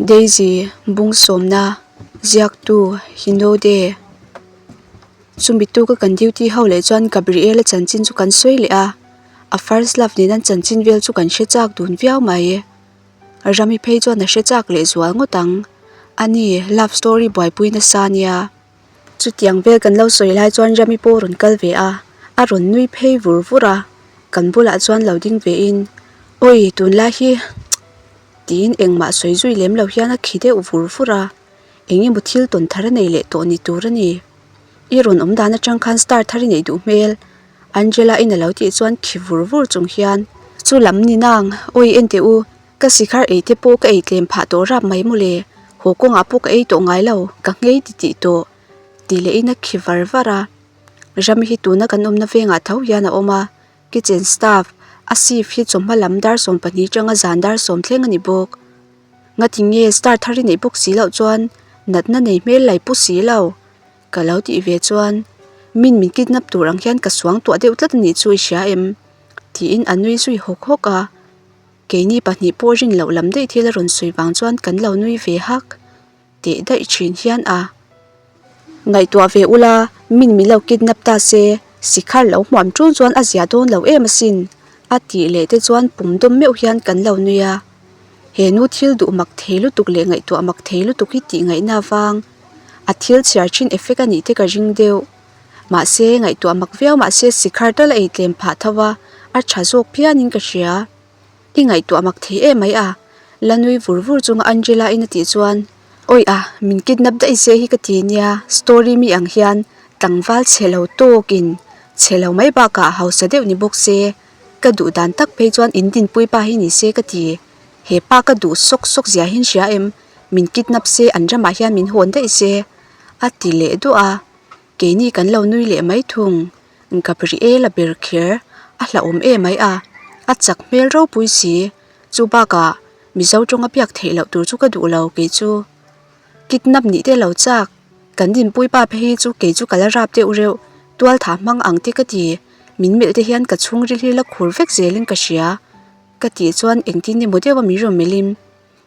Daisy bung sawmna ziaktu Hinode chumi tuka kan duty ho leh chuan Gabriel-a chanchin chu kan sawi leh a, a first love nena an chanchin vel chu kan hre chak dun viau mai. Rami phei chuan a hre chak leh zual ngawt ang. Ani love story buaipui nasa ania. Chutiang vel kan lo sawi lai chuan Rami pawh a rawn kal ve a, a rawn nui phei vur vur a, kan bulah chuan lo ding ve in, Awi tunlai hi tiin engmah sawi zui lem lo hian a khi deuh vur vur a, eng emaw thil tawn thar a nei leh tawh ni tur a ni. I rawn awm dan atang khan star thar i neih duh hmel, Angela in a lo tih chuan khi vur vur chung hian, Chu lam ni nang, awi enteh u, Ka sikhar ei te pawh ka ei tlem phah tawh rap mai mawle, haw kawngah pawh ka ei tawh ngai lo, ka nghei ti tih tawh, tih leh in a khi var var a. Ram hi tuna kan awmna vengah tho hian a awm a, kitchen staff a sif hi chawhma lam dar 12 tanga zan dar 10 thleng a ni bawk. Ngatinge star thar i neih bawk si loh chuan natna nei hmel lai pu si lo, ka lo tih ve chuan min min kidnap tur ang hian ka suang tuah deuh tlat a nih chu i hria em? tiin a nui zui hawk hawk a. Keini pahnih pawh rin loh lam daih thil a rawn sawi vang chuan kan lo nui ve hak teh daih thin hian a ngaihtuah ve ula, min min lo kidnap ta se, sikhar lo hmuam ṭun chuan a zia dawn lo em asin a tih leh te chuan pum dawm meuh hian kan lo nui a. He nu thil duh mak thei lutuk leh ngaihtuah mak thei lutuk hi tih ngaihna avang a thil chhiar thin effect a nih te ka ring deuh. Mahse, ngaihtuah mak viau mahse sikhar tal a eitlem phah tho a, a tha zawk phianin ka hria. I ngaihtuah mak thei em mai a, la nui vur vur chunga Angela in a tih chuan, Awi a, min kidnap daih se hi ka ti nia, story mi ang hian tlangval chhe lo tawkin chhe lo mai bakah hausa deuh ni bawk se, ka duh dan tak phei chuan in dinpui pa hi ni se ka ti. He pa ka duh sawk sawk zia hi an hria em, min kidnap se an ramah hian min hawn daih se, a ti leh duah a. Keini kan lo nui leh mai thung. Gabriela ber kher a hlauhawm em mai a, a chak hmel ropui si. Chu bakah Mizo tawnga biak theih loh tur chu ka duh lo kei chu. Kidnap nih te lo chak. Kan dinpui pa phei hi chu kei chu ka la rap deuh reuh. Tual tha hmang ang te ka ti. Min melh te hian ka chhungril hi la khur vek zelin ka hria. Ka tih chuan engtin emaw deuha min rawn melhin.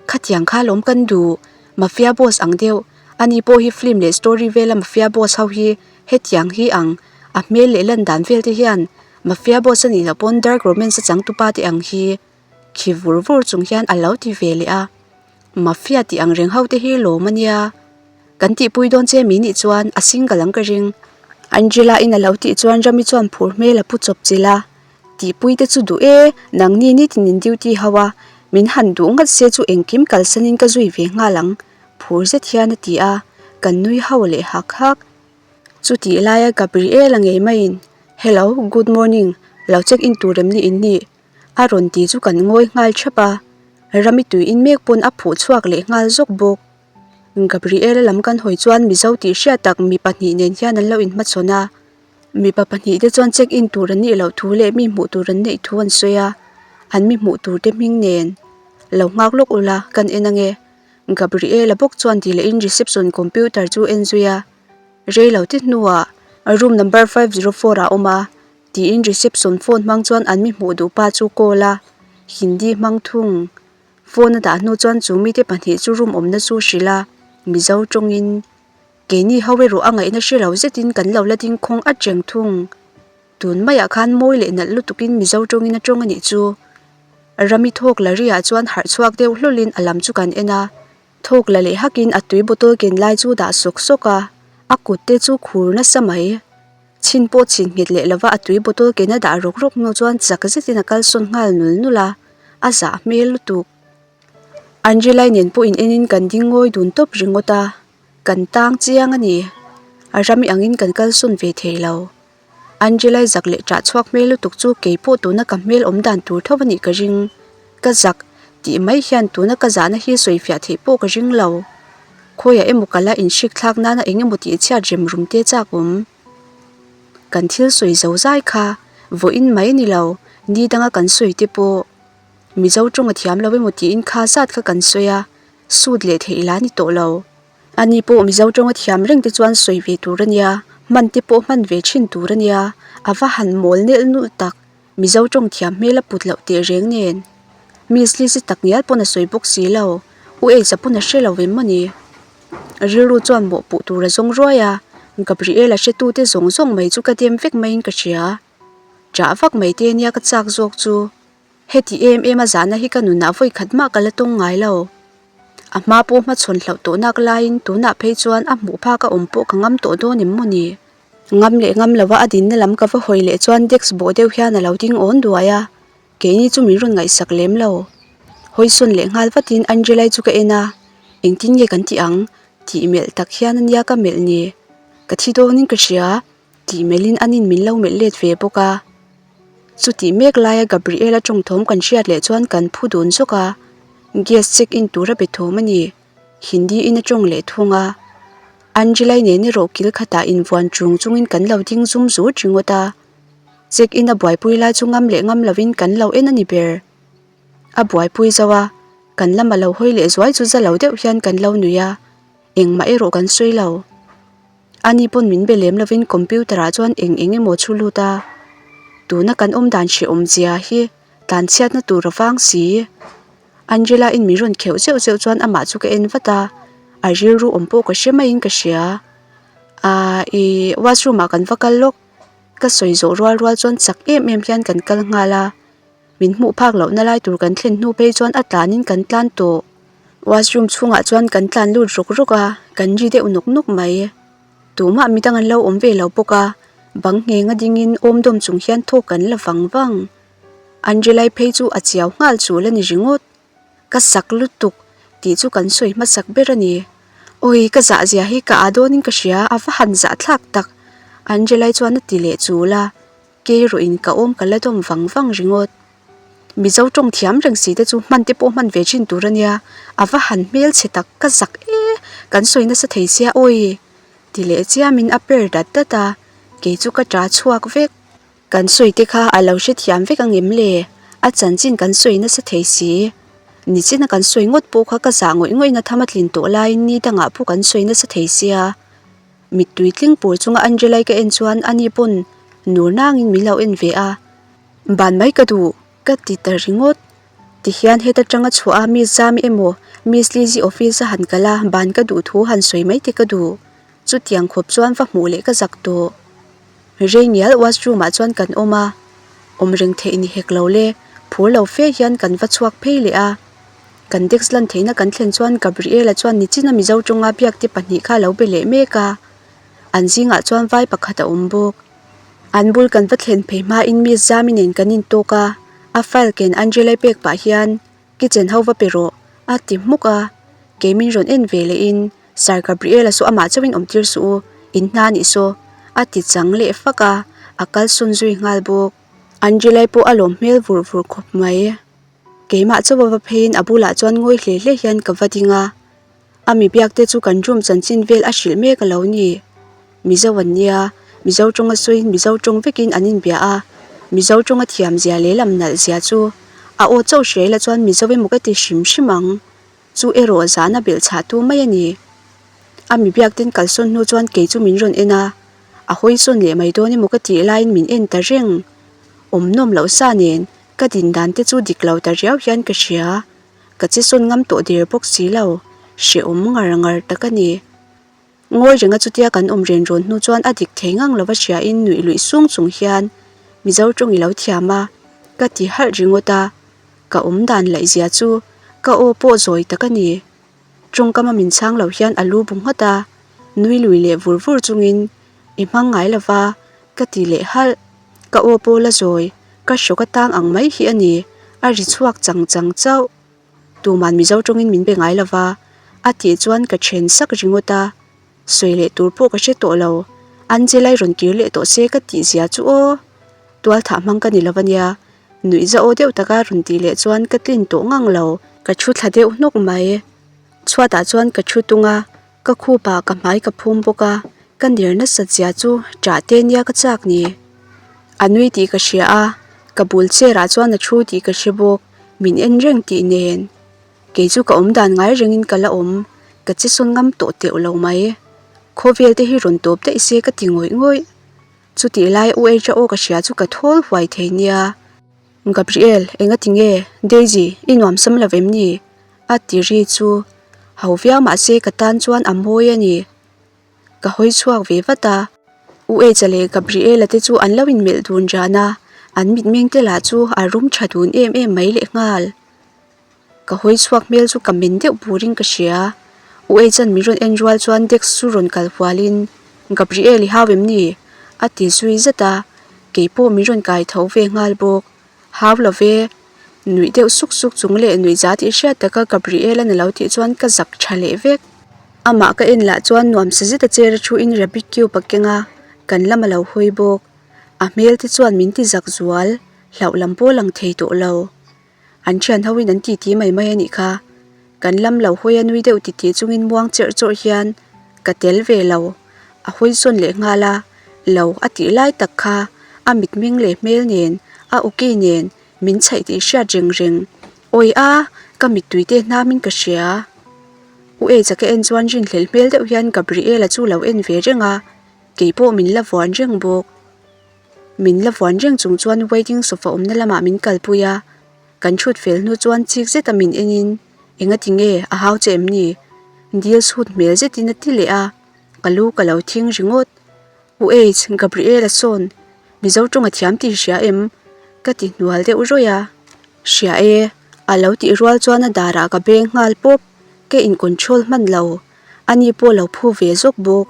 Khatiang kha lawm kan duh, mafia boss ang deuh, ani pawh hi film leh story vela mafia boss ho hi hetiang hi ang, a hmel leh lan dan vel te hian mafia boss a nih loh pawn dark romance a changtupa te ang hi khi vur vur chung hian a lo ti ve leh a, mafia tih ang reng ho te hi lawm a nia, kan tihpui dawn che mi nih chuan a single ang ka ring. Angela in a lo tih chuan Rami chuan phur hmel a pu chawp chilh a. Tihpui te chu duh e, nangni nitin in duty ho a, min han duh ngat se chu engkim kalsanin ka zui ve nghal ang, phur zet hian a ti a, kan nui ho leh hak hak. Chutih laia Gabriel-a ngei maiin, Hello, good morning, lo check in tur em ni in nih? a rawn ti chu kan ngawi nghal thap a, Rami tui in mek pawn a phuh chhuak leh nghal zawk bawk. Gabriel-a lam kan hawi chuan Mizo tih hriat tak mi pahnih nen hian an lo inhmachhawn a. Mipa pahnih te chuan check in tur an nih loh thu leh mi hmuh tur an neih thu an sawi a, an mi hmuh tur te hming nen lo nghak lawk ula kan en ange. Gabriela bawk chuan ti lehin reception computer chu en zui a, rei lo te hnuah room number 504 ah a awm a tiin reception phone hmang chuan an mi hmuh duh pa chu call a, Hindi hmang thung. Phone a dah hnu chuan chu mite pahnih chu room awmna chu hrilh a, Mizo tawngin. Keini ho erawh a ngaihna hre lo zetin kan lo la ding khawng at reng thung. Tun maiah khan mawi leh nalh lutukin Mizo tawngin a tawng a nih chu. Rami thawk la riah chuan harh chhuak deuh hlawlin a lam chu kan en a. Thawk la leh hakin a tui bottle ken lai chu dah sawk sawk a, a kut te chu khur nasa mai. Chhin pawh chhin nghet leh lova a tui bottle ken a dah rawk rawk hnu chuan chak zetin a kalsawn nghal nul nul a, a zah hmel lutuk. Angelai nen pawh in enin kan ding ngawi dun tawp ringawt a. Kan tang chiang a ni. A rami angin kan kalsawn ve thei lo. Angelai zak leh ṭah chhuak hmel lutuk chu kei pawh tuna ka hmel awm dan tur tho a nih ka ring. Ka zak tih mai hian tuna ka zahna hi sawi fiah theih pawh ka ring lo. Khawiah emaw ka la inhrik thlak nana eng emaw tih chhiat rem rum te chak awm. Kan thil sawi zo zai kha vawiin mai ni lo, ni danga kan sawi te pawh Mizo ṭawng a thiam lo emaw tiin kha zat kha kan sawi a. Sut leh theih la ni tawh lo. Ani pawh Mizo tawnga thiam reng te chuan sawi ve tur a nia, hman te pawh hman ve thin tur a nia, a va han mawl nelh nulh tak. Mizo tawng thiam hmel a put loh teh reng nen. Miss Lizzy tak ngial pawn a sawi bawk si lo. U Ace-a pawn a hre lo em maw ni? Rilru chuan mawhpuh tur a zawng ruai a, Gabriel-a hretute zawng zawng mai chu ka dem vek maiin ka hria. Ṭah vak mai te nia ka chak zawk chu. Heti em em a zahna hi ka nunah vawi khat mah ka la tawng ngai lo. A hma pawh hmachhawn hlauh tawh nak laiin tunah phei chuan a hmuh phak a awm pawh ka ngam tawh dawn em maw ni? Ngam leh ngam lova a dinna lam ka va hawi leh chuan desk bawh deuh hian a lo ding awn duai a, keini chu min rawn ngaihsak lem lo. Hawisawn leh nghal vatin Angela-i chu ka en a, engtin nge kan tih ang? tih melh tak hian a nia ka melh ni. Ka thi dawnin ka hria. Tih melhin anin min lo melh let ve bawk a. Chutih mek laia Gabriela tawngthawm kan hriat leh chuan kan phu dun zawk a, guest check in tura be thawm a ni. Hindi in a tawng leh thung a. Angelai nen erawh kil khatah invuan chung chungin kan lo ding zum zut ringawt a. Check in a buaipui lai chu ngam leh ngam lovin kan lo en a ni ber. A buaipui zo a, kan lama lo hawi leh zuai chu za lo deuh hian kan lo nui a, engmah erawh kan sawi lo. Ani pawn min be lem lovin computer ah chuan eng eng emaw chhu lut a, tuna kan awm dan hrehawm zia hi tlan chhiatna tur a vang si. Angela in min rawn kheuh zeuh zeuh chuan amah chu ka en vat a, a rilru awm pawh ka hre maiin ka hria. Ahh ih washroom ah kan va kal lawk, ka sawi zawh rual rual chuan chak em em hian kan kal nghal a. Min hmuh phak lohna lai tur kan thlen hnu phei chuan a tlanin kan tlan tawh. Washroom chhungah chuan kan tlan lut rawk rawk a, kan ri deuh nawk nawk mai. Tumah midang an lo awm ve lo bawk a, bang ngheng a dingin awm dawm chung hian thawk kan la vang vang. Angelai phei chu a chiau nghal chul a ni ringawt. Ka sak lutuk tih chu kan sawi hmasak ber a ni. Awi ka zah zia hi ka ah dawnin ka hria, a va han zah thlak tak. Angelai chuan a ti leh chul a. Kei erawhin ka awm ka la dawm vang vang ringawt. Mizo tawng thiam reng si te chu hman te pawh hman ve thin tur a nia, a va han hmel chhe tak ka zak e, kan sawi nasa thei sia awi ti leh chiamin a per dat dat a, kei chu ka ta chhuak vek. Kan sawi te kha a lo hrethiam vek ang em le, a chanchin kan sawi nasa thei si. Nichina kan sawi ngawt pawh kha ka zah ngawih ngawih na tham a tlin tawh laiin ni dangah pawh kan sawi nasa thei sia. Mittui tling pur chunga Angelai ka en chuan ani pawn nur nangin min lo en ve a, Ban mai ka duh, ka ti ta ringawt. Tihian heta tanga chhuah a Miss Zami emaw Miss Lizzy office a han kal a ban ka duh thu han sawi mai te ka duh. Chutiang khawp chuan va hmuh leh ka zak tawh. Rei ngial washroom ah chuan kan awm a, awm reng theih ni hek lo le, phur lo fe hian kan va chhuak phei leh a. Kan desk lan theihna kan thlen chuan Gabriela chuan nichina Mizo tawnga biakte pahnih kha a lo be leh mek a, an zingah chuan vai pakhat a awm bawk. An bul kan va thlen phei hmain Miss Zami nen kan intawk a, a file ken Angela-i pek pah hian kitchen ho va pe rawh a ti hmuk a, kei min rawn en ve lehin Sir Gabriela saw amah chauhin awm tir suh u, in hna nih saw a ti chang leh fak a, a kalsawn zui nghal bawk. Angela-i pawh a lawm hmel vur vur khawp mai. Keimah chauh a va pheiin a bulah chuan ngawi hle hle hian ka va ding a, a mi biak te chu kan room chanchin vel a hrilh mek a lo ni. Mizo an nia, Mizo tawnga sawiin Mizo tawng vekin an inbia a, Mizo tawnga thiam zia leh lam nalh zia chu a aw chauh hria ila chuan Mizo emaw ka ti hrim hrim ang. Chu erawh zahna belh chhah tu mai a ni. A mi biak ten kalsawn hnu chuan kei chu min rawn en a, a hawisawn leh mai dawn emaw ka tih laiin min en ta reng. Awm nawm loh sa nen Ka din dan te chu dik lo ta riau hian ka hria. Ka che sawn ngam tawh der bawk si lo. Hrehawm ngar ngar tak a ni. Ngawi renga chutia kan awm ren rawn hnu chuan a dik thei ngang lova hriain nuih luih sung chung hian Mizo tawng i lo thiam a, ka ti halh ringawt a. Ka awm dan laih zia chu ka aw pawh zawi tak a ni. Tawngkama min chhang lo hian a lu bu nghat a, nui lui leh vur vur chungin I hmang ngai lova, ka ti leh halh. Ka aw pawh la zawi, ka hrawk atang ang mai hi a ni, a ri chhuak chang chang chauh. Tuman Mizo tawngin min be ngai lova, a tih chuan ka then sak ringawt a. Sawi leh tur pawh ka hre tawh lo, Angela-i rawn kir leh tawh se ka tih zia chu aw. Tualthah hmang ka ni lova nia, nuih za aw deuh taka rawn tih leh chuan ka tlin tawh ngang lo. Ka thu thla deuh hnawk mai. Chhuatah chuan ka thu tung a. Ka khupah ka hmai ka phum bawk a, ka ner nasat zia chu ṭah te nia ka chak ni. A nui tih ka hria a, ka bul chair ah chuan a thu tih ka hre bawk, min en reng tih nen. Kei chu ka awm dan ngai rengin ka la awm, ka che sawn ngam tawh teuh lo mai. Khawvel te hi rawn tawp daih se ka ti ngawih ngawih. Chutih lai U H-a aw ka hria chu ka thawl huai thei nia. Gabriel, enga ti nge? Daisy, i nuam sam lo em ni? A ti ri chu ho viau mahse ka tan chuan a mawi a ni. Ka hawi chhuak ve vat a, U Echa leh Gabriela te chu an lo inmelh dun ran a, an mitmeng te lah chu a rum tha dun em em mai lehnghal. Ka hawi chhuak hmel chu ka men deuh burin ka hria. U Echa'n min rawn en rual chuan desk chu rawn kal hualin, Gabriel i hau em ni? a ti zui zat a, keipawh min rawn kai tho ve nghal bawk. Hau lo ve. Nuih deuh suk suk chung leh nuih za tih hriat taka Gabriel-a'n a lo tih chuan ka zak tha leh vek. Amah ka en lah chuan nuam sa zet a chair a thu in Rabbit cube a keng a, kan lam a lo hawi bawk. A hmel te chuan min ti zak zual, hlauh lam pawh lang thei tawh lo. An thian ho in an titi mai mai a nih kha. Kan lam lo hawi a nui deuh titi chungin muang cherh chawrh hian ka tel ve lo. A hawi zawn leh nghal a, lo a tih lai tak kha a mitmeng leh hmel nen, a awki nen min chhaih tih hriat reng reng. Awi a, ka mittui te hnamin ka hria. U Eja ka en chuan rinhlelh hmel deuh hian Gabriela chu lo en ve reng a, keipawh min la vuan reng bawk. Min la vuan reng chung chuan waiting sofa awmna lamah min kalpui a, kan thut fel hnu chuan chik zeta min enin, Engati nge a hau che em ni? Dil chhut hmel zetin a ti leh a, ka lu ka lo thing ringawt. U H, Gabriela sawn Mizo tawng a thiam tih hria em? Ka ti hnual deuh rawih a. Hria e, a lo tih rual chuan a darah ka beng nghal pawp, ka in control hman lo. Ani pawh lo phu ve zawk bawk.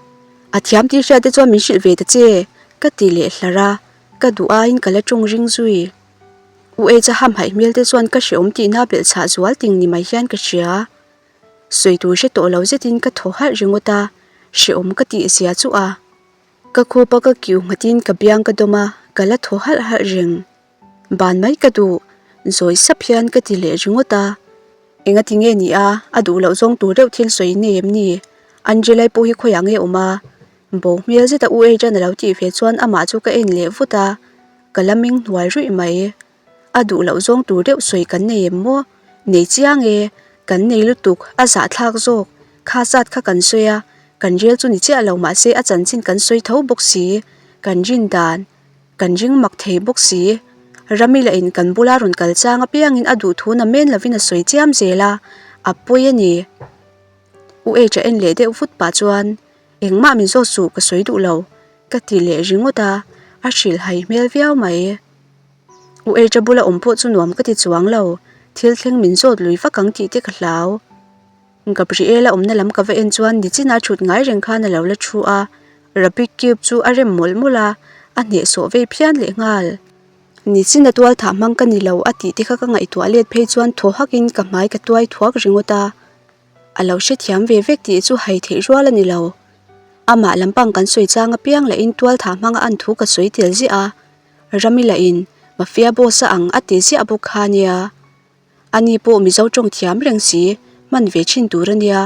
A thiam tih hriat te chuan min hrilh ve ta che, ka ti leh hlar a, ka duh aiin ka la tawng ring zui. U H-a hamhaih hmel te chuan ka hreawm tihna belhchhah zual ting ni mai hian ka hria. Sawi tur hre tawh lo zetin ka thaw halh ringawt a, hreawm ka tih zia chu a. Ka khupa ka kiu nghatin ka biang ka dawm a, ka la thaw halh halh reng. Ban mai ka duh, zawi sap hian ka ti leh ringawt a. Engati nge ni a, a duh loh zawng tur deuh thil sawi nei em ni? Angela-i pawh hi khawiah nge awm a? Bo hmel zeta U Adrian a lo tih ve chuan amah chu ka en leh vut a, ka la meng hnuai ruih mai. A duh loh zawng tur deuh sawi kan nei em maw? Nei chiang e, kan nei lutuk, a zahthlak zawk. Kha zat kha kan sawi a, kan rel chu ni chiah lo mahse a chanchin kan sawi tho bawk si, kan rin dan, kan ring mak thei bawk si. Ramila in kan bula rawn kal chang apiangin a duh thu na men lovin a sawi chiam zel a, a pawi a ni. U H-a en leh deuh vut pah chuan, Engmah min zawt suh ka sawi duh lo, ka ti leh ringawt a, a hrilhhai hmel viau mai. U H-a bula awm pawh chu nuam ka ti chuang lo, thil thleng min zawt lui vak ang tih te ka hlau. Gabriela awmna lam ka va en chuan nichina thut ngai reng khan a lo la thu a, Rubik cube chu a rem mawlh mawlh a, a hnehsawh vei phian leh nghal. Nichina tual thah hmang ka ni lo a tih te kha ka ngaihtuah let phei chuan thaw hakin ka hmai ka tuai thuak ringawt a. A lo hrethiam ve vek tih chu hai theih rual a ni lo. Amah lampang kan sawi chang apiang lahin tual thah hmanga an thu ka sawi tel ziah a, Rami lahin Mafia boss a ang a ti ziah bawk kha nia. Ani pawh Mizo tawng thiam reng si, hman ve thin tur a nia.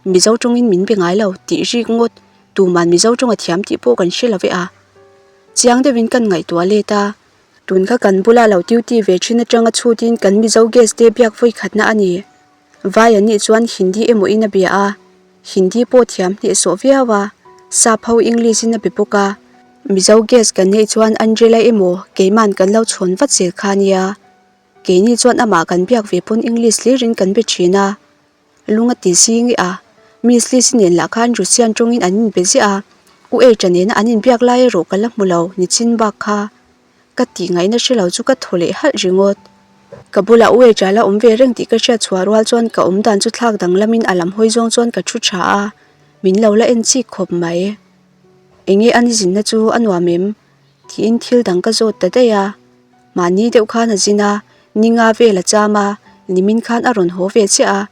Mizo tawngin min be ngai lo tih rik ngawt, tuman Mizo tawng a thiam tih pawh kan hre lo ve a. Chiang deuhin kan ngaihtuah let a, tun kha kan bula lo duty ve thin atanga chhutin kan Mizo guest te biak vawi khatna a ni. Vai an nih chuan Hindi emaw in a bia a, Hindi pawh thiam hnehsawh viau a, Sap ho English in a be bawk a. Mizo guest kan neih chuan Angela emaw keiman kan lo chhawn vat zel kha nia. Keini chuan amah kan biak ve pawn English hlirin kan be thin a, lung a ti zing i a. Miss Lizzy nen lah khan Russian tawngin an inbe ziah a, U H-a nena an inbiak lai erawh ka la hmu lo nichin bak kha. Ka tih ngaihna hre lo chu ka thaw leh halh ringawt. Ka bulah U H-a la awm ve reng tih ka hriat chhuah rual chuan ka awm dan chu thlak danglamin a lam hawi zawng chuan ka thu tha a, min lo la en chik khawp mai. Enge a ni zinna chu a nuam em? Tiin thil dang ka zawt ta daih a. Mahni deuh khan a zin a, ninga vel a cham a, nimin khan a rawn haw ve chiah a.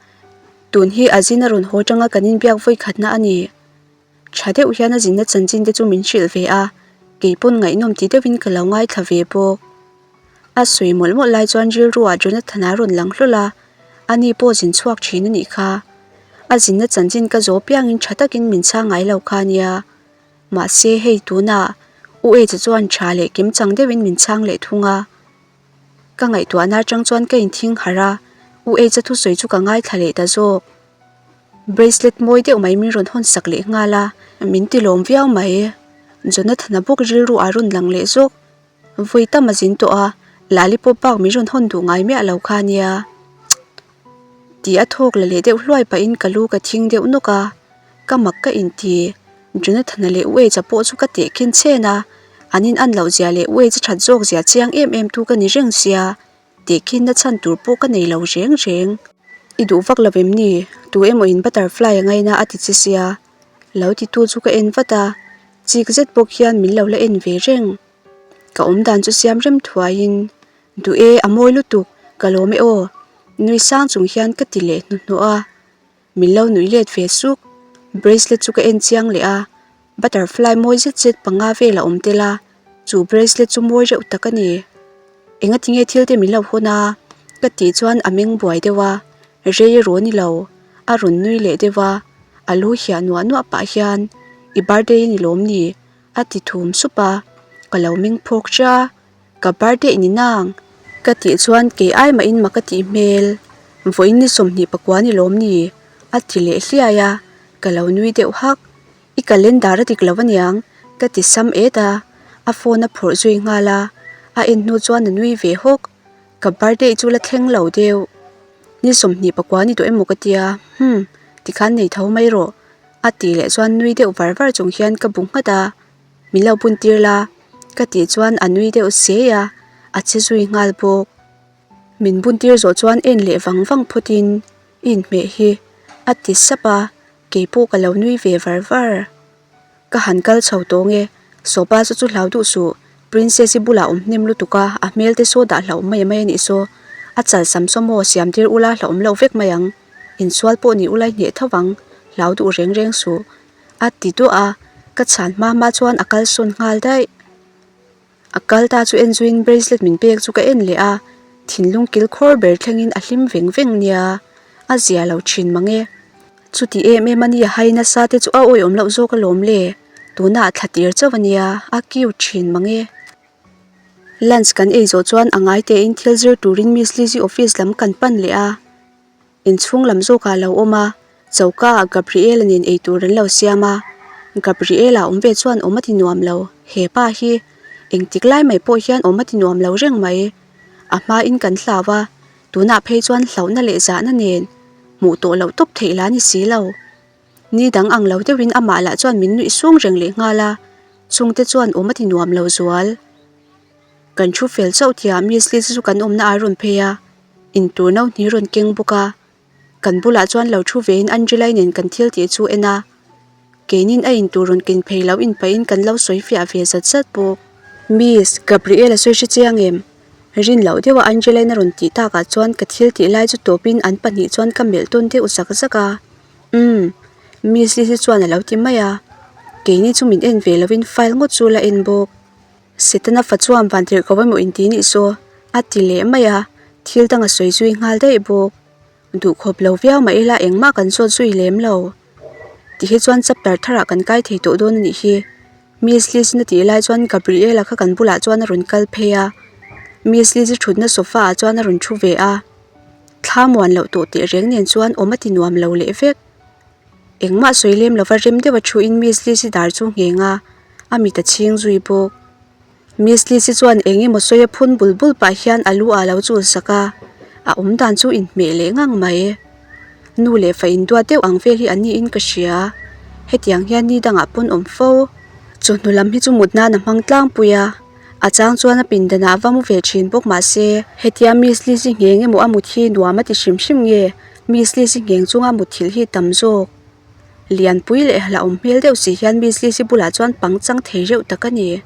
Tun hi a zin a rawn haw tanga kan inbiak vawi khatna a ni. Tha deuh hian a zinna chanchin te chu min hrilh ve a, kei pawn ngaihnawm ti deuhin ka lo ngaithla ve bawk. A sawi mawlh mawlh lai chuan rilruah Jonathan-a rawn lang hlawl a, ani pawh zin chhuak thin a nih kha. A zinna chanchin ka zawh piangin tha takin min chhang ngai lo kha nia. Mahse hei tunah U Eja chuan tha leh kimchang deuhin min chhang leh thung a. Ka ngaihtuahna atang chuan ka inthing harh a, U Eja thusawi chu ka ngaithla leh ta zawk. Bracelet mawi deuh mai min rawn hawn sak leh nghal a, min ti lawm viau mai. Jonathan-a bawk rilru a rawn lang leh zawk. Vawi tam a zin tawh a, lollipop bak min rawn hawn duh ngai miah lo kha nia. Ti a thawk la leh deuh hluai pahin ka lu ka thing deuh nawk a, ka mak ka inti. Jonathan-a leh Wade-a pawh chu ka tehkhin chhen a, an in-an loh zia leh Wade-a that zawk zia chiang em em tu ka ni reng sia, tehkhinna chhan tur pawh ka nei lo reng reng. I duh vak lo em ni? Tu emaw in butterfly a ngaina a ti che sia. Lo ti tu chu ka en vat a, chik zet bawk hian min lo la en ve reng. Ka awm dan chu siam rem thuaiin, Duh e, a mawi lutuk, ka lawm e aw. Nui sang chung hian ka ti leh hnuhnawh a. Min lo nuih let ve suk. Bracelet chu ka en chiang leh a, butterfly mawi zet zet panga vel a awm tel a, chu bracelet chu mawi reuh tak a ni. Enga tinge thil te min lo hawn a? Ka tih chuan a meng buai deuh a, rei erawh ni lo, a rawn nui leh deuh a, a lu hiah nuah nuah pah hian, I birthday a ni lawm ni? A ti thum sup a, ka lo meng phawk tia. Ka birthday ni nang? Ka tih chuan kei ai mahin mak a tih hmel. Vawiin ni 24 ni lawm ni? A ti leh hliai a, ka lo nui deuh hak. I calendar a dik lo aniang ka ti sam et a, a phone a phawrh zui nghal a, a en hnu chuan a nui ve hawk. Ka birthday chu la thleng lo deuh. Ni 24 ni tawh emaw ka tia, hmm, tikhan nei tho mai rawh a tih leh chuan nui deuh var var chung hian ka bu nghat a. Min lo bun tir la, ka tih chuan a nui deuh sei a, a che zui nghal bawk. Min bun tir zawh chuan en leh vang vang phawtin i inhmeh hi a ti sap a, keipawh ka lo nui ve var var. Ka han kal chho tawh nge, Sawpa chu chu hlau duh suh, Princess-i bulah awm hnem lutuk a, a hmel te saw dah hlauh mai mai a nih saw. A chal sam saw maw siam tir ula hlauhawm loh vek mai ang, insual pawh ni ula i hneh tho vang, hlau duh reng reng suh. A ti duah a, ka chhan hma hma chuan a kal sawn nghal daih. A kal ta chu en zuiin bracelet min pek chu ka en leh a, thinlung kil khawr ber thlengin a hlim veng veng nia, a zia lo thin mang e. Chuti em em a nia hai nasa te chu a awihawm loh zawk alawm le, tunah thla tir chauh a nia, a cute thin mang e. Lunch kan ei zawh chuan a ngai tein thil zir turin Miss Lizzy office lam kan pan leh a. Inchhung lam zawkah a lo awm a, choka ah Gabriela nen eitur an lo siam a, Gabriela awm ve chuan awm a ti nuam lo, he pa hi engtik lai mai pawh hian awm a ti nuam lo reng mai, a hmain kan hlau a, tunah phei chuan hlauhna leh zahna nen hmuh tawh loh tawp theih la ni si lo. Ni dang ang lo deuhin amah lah chuan min nuih sung reng leh nghal a, chungte chuan awm a ti nuam lo zual. Kan thu fel chauh tihah Miss Liz chu kan awmna a rawn phei a. Intur no hnih rawn keng bawk a, kan bulah chuan lo thu vein Angela-i nen kan thil tih chu en a, keinin a intur rawn ken phei lo inpahin kan lo sawi fiah ve zat zat bawk. Miss, Gabriel a sawi hre chiang em? Rin loh deuha Angela-in a rawn tih takah chuan ka thil tih lai chu tawpin an pahnih chuan ka melh tawn deuh zak zak a, Umm, Miss Lizzy chuan a lo ti mai a, keini chu min en ve lovin file ngawt chu la en bawk. Setana fa chuan van tirh ko emaw inti nih saw a ti leh mai a, thil dang a sawi zui nghal daih bawk. Duhkhawp lo viau mah ila engmah kan zawt zui lem lo. Tihi chuan chapter tharah kan kai thei tawh dawn a nih hi. Miss Liz-in a tih lai chuan Gabriela kha kan bulah chuan a rawn kal phei a, Miss Liz-i thutna sofa ah chuan a rawn thu ve a. Thla muan loh tawh teh reng nen chuan awm a ti nuam lo leh vek. Engmah sawi lem lova rem deuha thuin Miss Lizzy dar chu ngheng a, a mit a chhing zui bawk. Miss Lizzy chuan eng emaw sawi a phun bul bul pah hian a lu ah lo chul sak a, a awm dan chu inhmeh leh ngang mai. Nu leh fa induat deuh ang vel hi an niin ka hria, hetiang hian ni dangah pawn awm fo. Chawhnu lam hi chu mut nan a hmang tlangpui a. A chang chuan a pindanah a va mu ve thin bawk mahse hetia Miss Lizzy ngheng emaw a mut hi nuam a ti hrim hrim nge Miss Lizzy ngheng chunga mut thilh hi tam zawk. Lianpui leh hlauhawm hmel deuh si hian Miss Lizzy bulah chuan pang chang thei reuh tak a ni.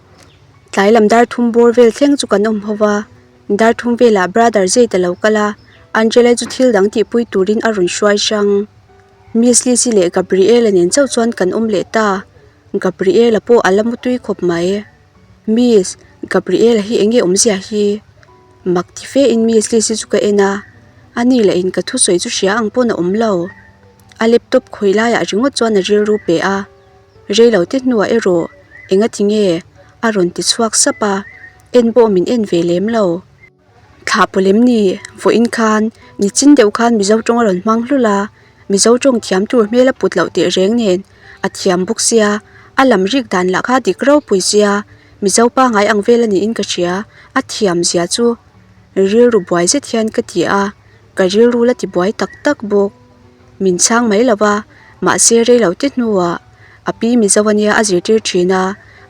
Tlai lam dar thum bawr vel thleng chu kan awm ho va, dar thum velah Brother Jade a lo kal a, Angela chu thil dang tihpui turin a rawn hruai hrang. Miss Lizzy leh Gabriela nen chauh chuan kan awm leh ta, Gabriela pawh a la mutui khawp mai. Miss, Gabriela hi enge awmzia hi? Mak ti fe in Miss Liz hi chu ka en a, ani lah in ka thusawi chu hria ang pawn a awm lo. A laptop khawih laiah ringawt chuan a rilru pe a, reilo te hnuah erawh enga ti nge a rawn ti chhuak sap a, en pawh min en ve lem lo. Thlah pawh lem ni, vawiin khan nichin deuh khan Mizo tawng a rawn hmang hlul a, Mizo tawng thiam tur hmel a put loh teh reng nen a thiam bawk sia, a lam rik dan lah kha dik ropui sia, Mizo pangai ang vel a niin ka hria, a thiam zia chu rilru buai zet hian ka ti a. Ka rilru la tibuai tak tak bawk. Min chhang mai lo va, mahse rei lo te hnuah a pi Mizo ania a zirtir thin a,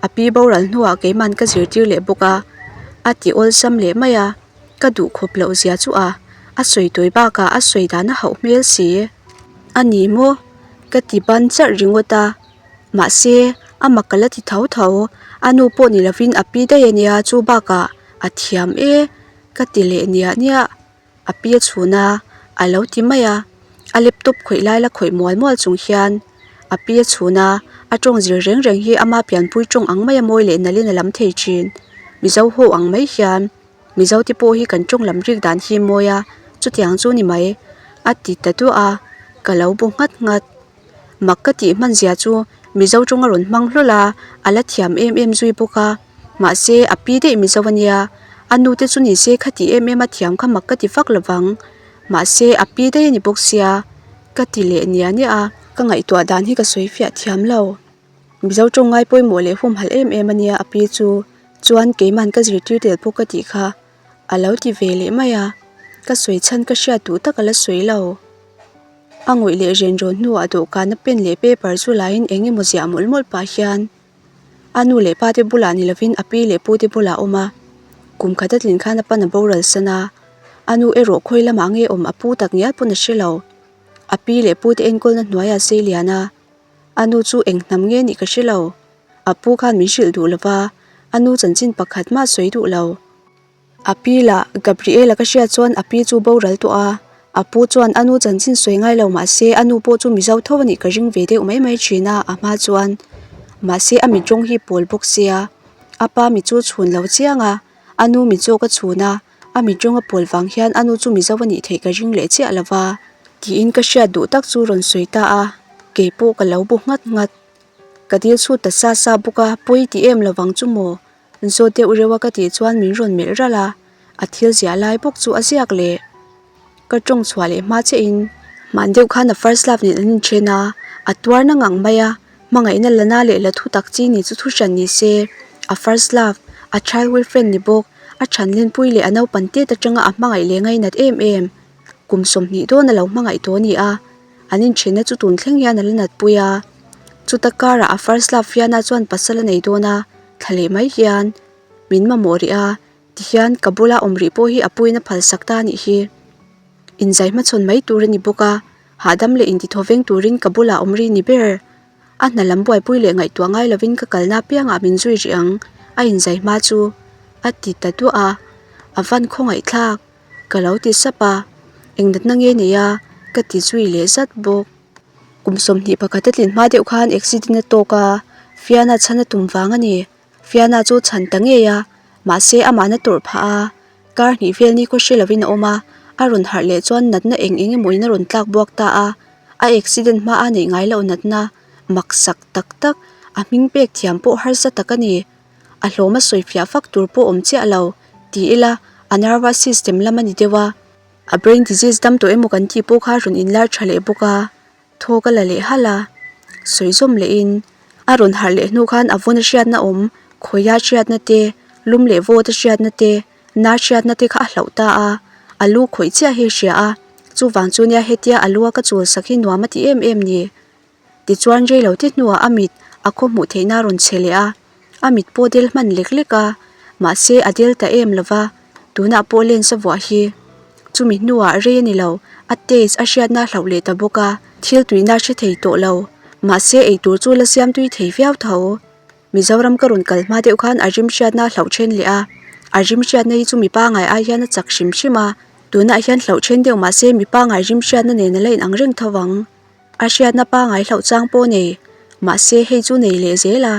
a pi boral hnuah keiman ka zirtir leh bawk a, a ti awlsam leh mai a, ka duh khawp loh zia chu a, a sawi tawi bakah a sawi dan a hauh hmel si. A ni maw? Ka ti ban charh ringawt a, mahse a mak ka la ti tho tho, a nu pawh ni lovin a pi daih ania chu bakah a thiam e ka ti leh niah niah. A pi a chhun a, a lo ti mai a, a laptop khawih lai la khawih mual mual chung hian a pi a chhun a, a tawng zir reng reng hi ama pianpui tawng ang mai a mawi leh nalhin a lam thei thin. Mizo ho ang mai hian Mizo te pawh hi kan tawng lam rik dan hi mawi a, chutiang chu ni mai a ti ta duah a, ka lo bu nghat nghat. Mak ka tih hman zia chu Mizo tawng a rawn hmang hlawl a, a la thiam em em zui bawk a. Mahse, a pi daih Mizo a nia, a nu te chu ni se kha ti em em a thiam kha mak ka ti vak lo vang. Mahse, a pi daih a ni bawk sia, ka ti leh nia nia a. Ka ngaihtuah dan hi ka sawi fiah thiam lo. Mizo tawng ngai pawimawh leh humhalh em em a nia a pi chu, chuan keiman ka zirtir tel pawh ka tih kha a lo ti ve leh mai a, ka sawi chhan ka hriat duh tak a la sawi lo. A ngawih leh ren rawn hnuah dawhkana pen leh paper chu laiin eng emaw ziah mawlh mawlh pah hian a nu leh pa te bulah ni lovin a pi leh pu te bulah a awm a, kum khat a tlin khan a pan a boral san a, a nu erawh khawi lamah nge awm a pu tak ngial pawn a hre lo. A pi leh pu te enkawlna hnuaiah sei lian a, a nu chu eng hnam nge nih ka hre lo. A pu khan min hrilh duh lova, a nu chanchin pakhat mah sawi duh lo. A pi lah Gabriela ka hriat chuan a pi chu boral tawh a, a pu chuan a nu chanchin sawi ngai lo mah se a nu pawh chu Mizo tho a nih ka ring ve deuh mai mai thin a, a hma chuan mahse a mit rawng hi pawl bawk sia, a pa mit chu chhun lo chiang a, a nu mit zawk a chhun a, a mit rawng a pawl vang hian a nu chu Mizo a nih theih ka ring leh chiah lo va tiin ka hriat duh tak chu rawn sawi ta a, keipawh ka lo bu nghat nghat. Ka dil chhut ta sa sa bawk a, pawi ti em lo vang chu maw? Zawt deuh reuh a ka tih chuan min rawn melh ralh a, a thil ziah lai bawk chu a ziak leh. Ka tawng chhuah leh hma chiah in hman deuh khan a first love nen an inthen a, a tuar na ngang mai a, hmangaihna la na leh la thu tak chi ni chu thu hran ni se, a first love, a childhood friend ni bawk, a than lenpui leh a naupan tet atanga a hmangaih leh ngainat em em, kum 20 dawn a lo hmangaih tawh a ni a. An inthenna chu tun thleng hian a la natpui a, chuta karah a first love Fiona chuan pasal a nei dawn a, thla leh mai hian min mamawh rih a, tihian ka bula awm rih pawh hi a puiin a phalsak ta a nih hi. Inzai hmachhawn mai tur a ni bawk a, hahdam leh intithaw veng turin ka bulah awm rih ni ber. A hna lam buaipui leh ngaihtuah ngai lovin ka kalna apiangah min zui rih ang, a inzai hma chu a ti ta duah a, a van khawngaihthlak. Ka lo ti sap a, eng natna nge nei a? Ka ti zui leh zat bawk. Kum 21 a tlin hma deuh khan accident a tawk a, Fiana chhan a tum vang a ni. Fiana chu chhan ta ngei a, mahse amahna tawrh phah a, kar hnih vel ni khaw hre lovin a awm a, a rawn harh leh chuan natna eng eng emaw in a rawn tlak buak ta a, a accident hma a neih ngai loh natna mak sak tak tak, a hming pek thiam pawh harsa tak a ni. A hlawm a sawi fiah fak tur pawh awm chiah lo, ti ila a nervous system lam a ni deuh a. A brain disease dam tawh emaw kan tih pawh kha rawn inlar tha leh bawk a, thaw ka la leh halh a. Sawi zawm lehin a rawn harh leh hnu khan a vun a hriatna awm, khawia hriatna te, lum leh vawt a hriatna te, na hriatna te kha a hlauh ta a, a lu khawih chiah hi a hria a, chuvang chu nia hetia a lu a ka chul sak hi nuam a ti em em ni. Tichuan rei lo te hnuah a mit a khaw hmuh theihna a rawn che leh a, a mit pawh del hman lek lek a, mahse a del ta em lova, tunah pawh lens a vuah hi. Chumi hnuah rei a ni lo, a taste a hriatna a hlauh leh ta bawk a, thil tuihna a hre thei tawh lo, mahse eitur chu la siam tui thei viau tho. Mizoram ka rawn kal hma deuh khan a rim hriatna a hlauh then leh a, a rim hriatna hi chu mipa ngai ai hian a chak hrim hrim a, tunah hian hlauh then deuh mahse mipa ngai rim hriatna nen a la inang reng tho ang. A hriatna pangai hlauh chang pawh nei, mahse hei chu nei leh zel a.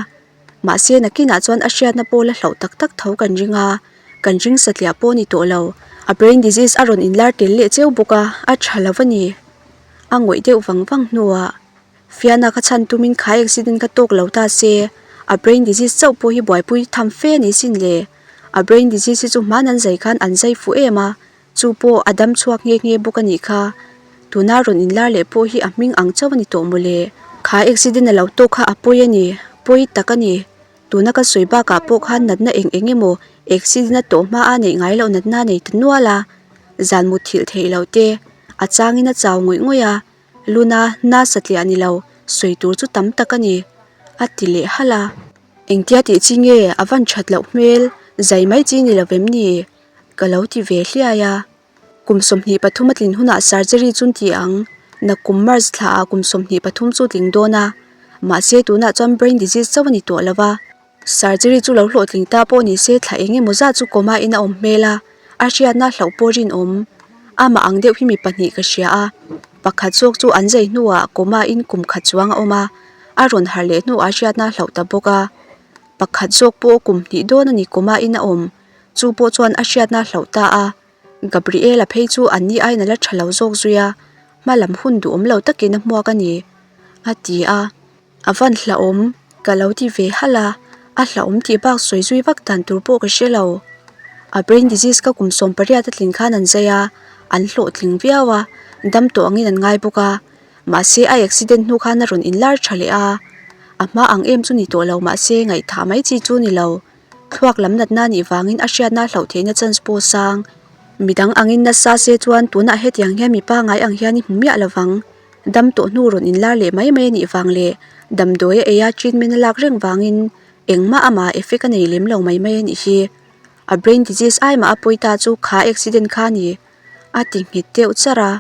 Mahse nakinah chuan a hriatna pawh la hlauh tak tak tho kan ring a, kan ring satliah pawh ni tawh lo. A brain disease a rawn inlar tel leh cheu bawk a, a tha lo a ni. A ngawih deuh vang vang hnuah Fiana kha chhan tumin khai accident kha tawk lo ta se, a brain disease chauh pawh hi buaipui tham fe a ni sin le. A brain disease hi chu hman an zai khan an zai fuh em a, Chu pawh a dam chhuak nghe nghe bawk a nih kha. Tuna rawn inlar leh pawh hi a hming ang chauh a ni tawh mawle. Kha accident a lo tawk kha a pawi a ni, pawi tak a ni. Tuna ka sawi bakah pawh khan natna eng eng emaw accident a tawh hma a neih ngai loh natna a nei ta nual a. Zan mutthilh theih loh te, a changin a chau ngawih ngawih a, luna na satliah ni lo, sawi tur chu tam tak a ni, a ti leh halh a. Engtia tih chi nge a van that loh hmel, zai mai chi ni lo vem ni? Ka lo ti ve hliai a. Kum 23 a tlin hunah surgery chu ti ang, nakum March thla ah kum 23 chu tling dawn a, mahse tunah chuan brain disease chauh a ni tawh lo va. Surgery chu lo hlawhtling ta pawh ni se thla eng emaw zat chu coma in a awm hmel a, a hriatna hlauh pawh rinawm. Amah ang deuh hi mi pahnih ka hria a, pakhat zawk chu an zai hnuah coma in kum khat chuang a awm a, a rawn harh leh hnuah hriatna hlauh ta bawk a. Pakhat zawk pawh kum hnih dawn a ni coma in a awm, chu pawh chuan a hriatna hlauh ta a. Gabriela phei chu an ni aiin a la tha lo zawk zui a, hma lam hun duhawm lo takin a hmuak a ni, a ti a. A van hlauhawm, ka lo ti ve halh a, a hlauhawm tih bak sawi zui vak dan tur pawh ka hre lo. A brain disease ka kum 18 a tlin khan an zai a, an hlawhtling viau a, dam tawh angin an ngai bawk a. Mahse a accident hnu khan a rawn inlar tha leh a, a hma ang em chu ni tawh lo mahse ngaihthah mai chi chu ni lo. Thluak lam natna nih vangin a hriatna hlauh theihna chance pawh sang. Midang angin nasa se chuan tunah hetiang hian mi pangai ang hian i hmu miah lovang. Dam tawh hnu rawn inlar leh mai mai a nih vang leh damdawi a ei a treatment a lak reng vangin engmah amah effect a nei lem lo mai mai a nih hi. A brain disease ai mah a pawi ta chu kha accident kha a ni a ti nghet deuh char a.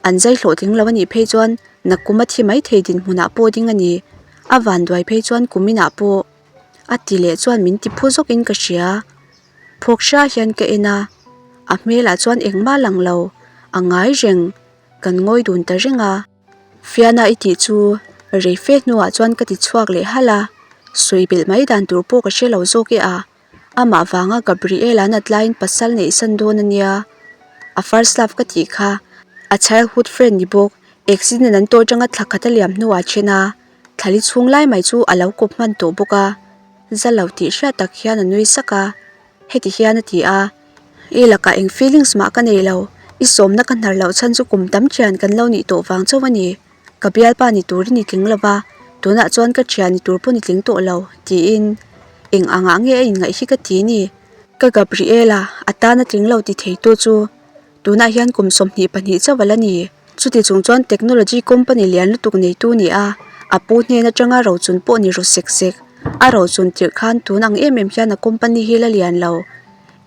An zai hlawhtling lo a nih phei chuan nakum a thi mai thei dinhmunah pawh ding a ni. A vanduai phei chuan kuminah pawh a ti leh chuan min ti phu zawkin ka hria. Phawk hria hian ka en a, a hmelah chuan engmah lang lo a ngai reng. Kan ngawi dun ta reng a. Fiana i tih chu rei fe hnuah chuan ka ti chhuak leh halh a, sawi belh mai dan tur pawh ka hre lo zawk e a. Amah vanga Gabriela nat laiin pasal neih san dawn a nia. A first love ka tih kha a childhood friend ni bawk, accident an tawh atanga thla khat a liam hnuah a then a, thlali chhung lai mai chu a lo kawp hman tawh bawk a. Za lo tih hriat tak hian a nui sak a. Heti hian a ti a, I lakah eng feelings mah ka nei lo, i sawmna ka hnar loh chhan chu kum tam thian kan lo nih tawh vang chauh a ni. Ka bialpa ni turin i tling lo va, tunah chuan ka thian ni tur pawn i tling tawh lo, tiin eng angah nge a inngaih hi ka ti ni. Ka Gabriela, a tan a tling lo ti theitu chu tunah hian kum 22 chauh a la ni. Chuti chung chuan technology company lian lutuk neitu ni a, a pu hnen atanga rochun pawh ni ru sek sek. A rochun tirh khan tun ang em em hian a company hi la lian lo.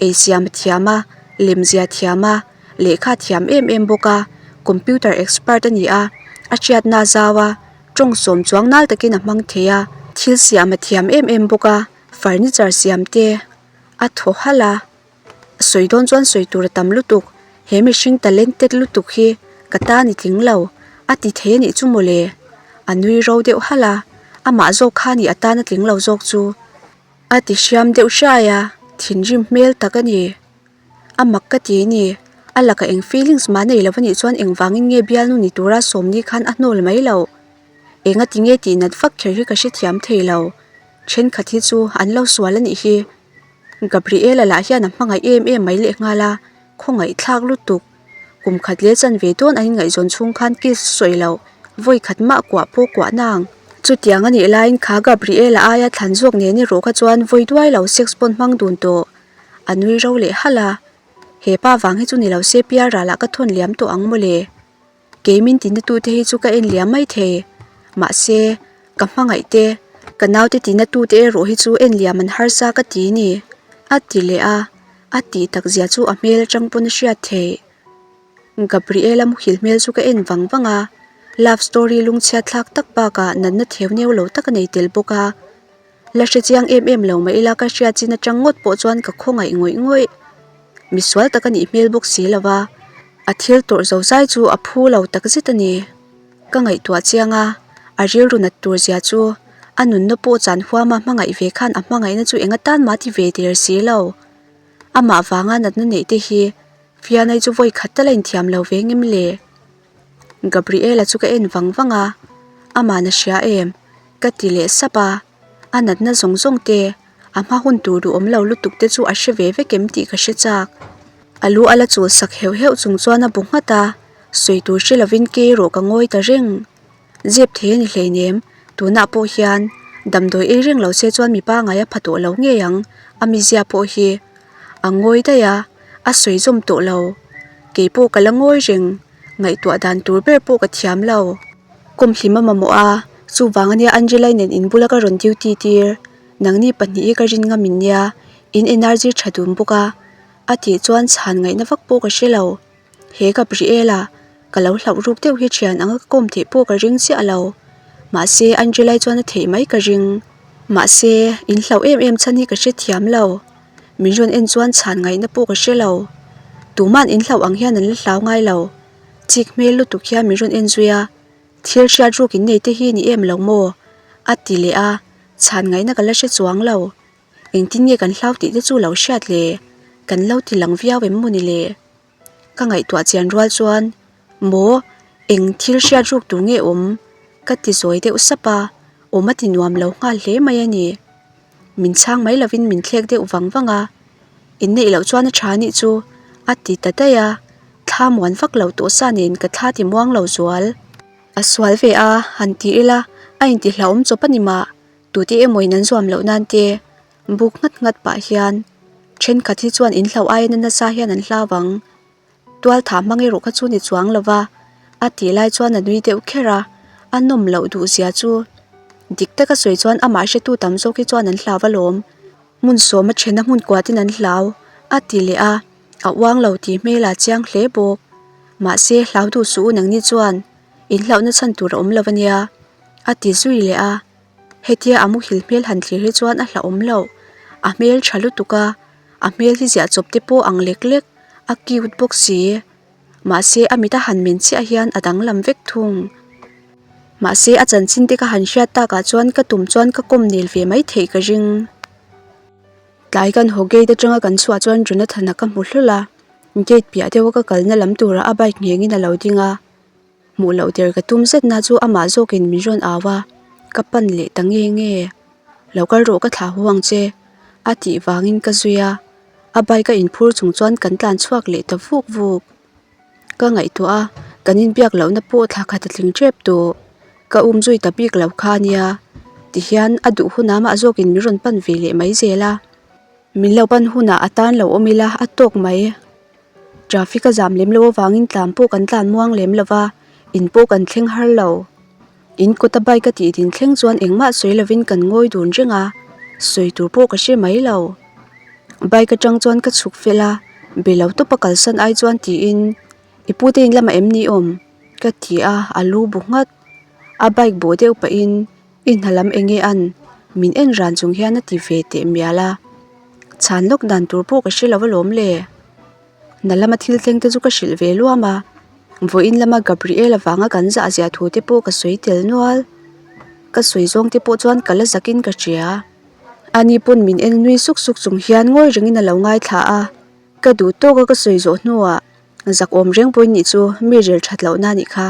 Ei siam a thiam a, lemzia thiam a, lehkha thiam em em bawk a, computer expert a ni a, a hriatna a zau a, tawng sawm chuang nal takin a hmang thei a, thil siam a thiam em em bawk a, furniture siam te a thaw halh a. Sawi dawn chuan sawi tur a tam lutuk, he mihring talented lutuk hi ka tan i tling lo, a ti thei a nih chu mawle. A nui ro deuh halh a, amah zawk kha ni a tan a tling lo zawk chu. A ti hriam deuh hrai a, thinrim hmel tak a ni. A mak ka ti a ni, a lakah eng feelings mah nei lo a nih chuan engvangin nge bialnu ni tura sawmni khan a hnawl mai loh. Enga ti nge tih nat vak kher hi ka hrethiam thei lo, thenkhat hi chu an lo sual a nih hi. Gabriela lah hian a hmangaih em em mai leh nghal a, khawngaih thlak lutuk. Kum khat leh chanve dawn an inngaihzawn chhung khan kiss sawi loh, vawi khat mah kuah pawh kuah nang. Chutiang a nih laiin kha Gabriela aia thlan zawk nen erawh kha chuan vawi duai lo sex pawn hmang dun tawh. A nui ro leh halh a, He pa vang hi chu ni lo se pialral ah ka thawn liam tawh ang mawle. Kei min tinatute hi chu ka en liam mai thei. Mahse, ka hmangaih te, ka naute tinatute erawh hi chu en liam an harsa ka ti ni, a ti leh a. A tih tak zia chu a hmel atang pawn a hriat theih. Gabriela muhil hmel chu ka en vang vang a, love story lungchhiat thlak tak bakah natna theu neu lo tak a nei tel bawk a. La hre chiang em em lo mah ila ka hriat chin atang ngawt pawh chuan ka khawngaih ngawih ngawih. Misual tak a nih hmel bawk si lo va, a thil tawrh zo zai chu a phu lo tak zet a ni. Ka ngaihtuah chiang a, a rilru nat tur zia chu a nunna pawh chan huama hmangaih ve khan a hmangaihna chu eng atan mah ti ve der si lo. Amah vanga natna neih te hi Fianai chu vawi khat tal a inthiam lo ve ngem le? Gabriela chu ka en vang vang a, Aman a hria em? Ka ti leh sap a, a natna zawng zawng te, a hma hun tur duhawm lo lutuk te chu a hre ve vek em tih ka hre chak. A lu a la chul sak heuh heuh chung chuan a bu nghat a, sawi tur hre lovin kei erawh ka ngawi ta reng. Zep thei a ni hleinem, tunah pawh hian damdawi ei reng lo se chuan mi pangai a pha tawh lo ngei ang, a mizia pawh hi a ngawi daih a, a sawi zawm tawh lo. Keipawh ka la ngawi reng, ngaihtuah dan tur ber pawh ka thiam lo. Kawm hlim a mamawh a, chuvang ania Angela-i nen in bula ka rawn duty tir. Nangni pahnih hi ka rin ngam in nia, in energy tha dun bawk a. A tih chuan chhan ngaihna vak pawh ka hre lo. He Gabriela, ka lo hlauh ruk deuh hi thian anga ka kawm theih pawh ka ring chiah lo. Mahse Angela-i chuan a theih mai ka ring. Mahse, in hlauh em em chhan hi ka hrethiam lo. Min rawn en chuan chhan ngaihna pawh ka hre lo. Tuman in hlauh ang hian an la hlau ngai lo. Chik hmel lutuk hian min rawn en zui a, Thil hriat ruk in nei te hi ni em lo maw? a ti leh a, chhan ngaihna ka la hre chuang lo. Engtin nge kan hlau tih te chu lo hriat le? Kan lo ti lang viau em maw ni le? Ka ngaihtuah chian rual chuan, Maw, eng thil hriat ruk tur nge awm? ka ti zawi deuh sap a, awm a ti nuam lo nghal hle mai a ni. Min chhang mai lovin min thlek deuh vang vang a, Inneih loh chuan a tha anih chu, a ti ta daih a, thla muan vak lo tawh sa nen ka thla ti muang lo zual. A sual ve a, han ti ila, a intihlauhawm chawp a ni mah, tute emawin an zuam loh nan te buk nghat nghat pah hian thenkhat hi chuan in hlo aia nasa hian an hlau ang. Tual thah hmang erawh kha chu ni chuang lo va, a tih lai chuan a nui deuh kher a, a nawm loh duh zia chu dik taka sawi chuan amah hretu tam zawk hi chuan an hlau alawm. Hmun sawm a then a hmun kuatin an hlau, a ti leh a, a uang lo tih hmel a chiang hle bawk. Mahse hlau duh suh u nangni chuan in hlauhna chhan tur a awm lo ania, a ti zui leh a. Hetia a muhil hmel han thlir hi chuan a hlauhawm loh. A hmel tha lutuk a, a hmel hi ziah chawp te pawh ang lek lek, a cute bawk si. Mahse a mit a han men chiah hian a danglam vek thung. Mahse a chanchin te ka han hriat takah chuan ka tum chuan ka kawm nel ve mai theih ka ring. Tlai kan haw gate atanga kan chhuah chuan Jonathan-a ka hmu hlawl a, gate piah deuha ka kalna lam turah a bike nghengin a lo ding a. Hmuh loh der ka tum zet na chu amah zawkin min rawn au a, ka pan leh ta nge nge. Lo kal rawh ka thlah hu ang che, a tih vangin ka zui a, a bike a inphur chung chuan kan tlan chhuak leh ta vuk vuk. Ka ngaihtuah a, kan inbiak lohna pawh thla khat a tling tep tawh. Ka um zui ta bik lo kha nia, tihian a duh hunah amah zawkin min rawn pan ve leh mai zel a. Min lo pan hunah a tan lo awm ila a tawk mai. Traffic a zam lem loh avangin tlan pawh kan tlan muang lem lo va, in pawh kan thleng har lo. In kawta bike a tih din thleng chuan engmah sawi lovin kan ngawi dun reng a, sawi tur pawh ka hre mai lo. Bike atang chuan ka chhuk fel a, be lo tawpa kalsan ai chuan tiin, I pute in lamah em ni awm? ka ti a, a lu bu nghat. A bike bawh deuh pahin, I hna lam eng nge an? Min en ran chung hian a ti ve teh mial a. Chhan lawk dan tur pawh ka hre lo alawm le. Hna lama thil thleng te chu ka hrilh ve luam a. Vawiin lama Gabriel avanga kan zah ziah thu te pawh ka sawi tel nual. Ka sawi zawng te pawh chuan ka la zakin ka hria. Ani pawn min en nui suk suk chung hian ngawi rengin a lo ngaithla a. Ka duh tawka ka sawi zawh hnuah zak awm reng pawhin nih chu mi rel that lohna a nih kha.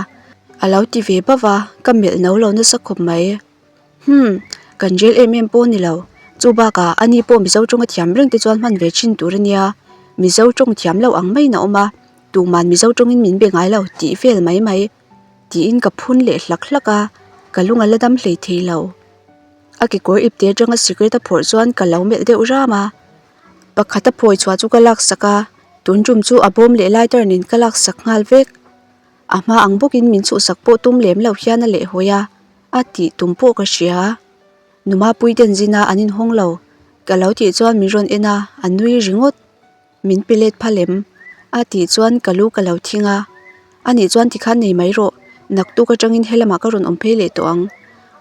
A lo ti ve bauh a, ka melh no lo nasa khawp mai. Hum, kan rel em em pawh a ni lo. Chu bakah ani pawh Mizo tawng a thiam reng te chuan hman ve thin tur a nia. Mizo tawng thiam lo ang maiin a awm a, tuman Mizo tawngin min be ngai lo tih vel mai mai. Tiin ka phun leh hlak hlak a, ka lung a la dam hlei thei lo. A kekawr ipte atanga cigarette a phawrh chuan ka lo melh deuh ram a. Pakhat a phawi chhuah chu ka laksak a, tun tum chu a bawm leh lighter nen ka laksak nghal vek. A hma ang bawkin min chhuhsak pawh tum lem lo hian a lehhawi a, a tih tum pawh ka hria. Numa pui den zin a an inhawng lo, ka lo tih chuan min rawn en a, a nui ringawt. Min pe let phal em? A tih chuan ka lu ka lo thing a, anih chuan tikhan nei mai rawh, naktuk atangin helamah ka rawn awm phei leh tawh ang,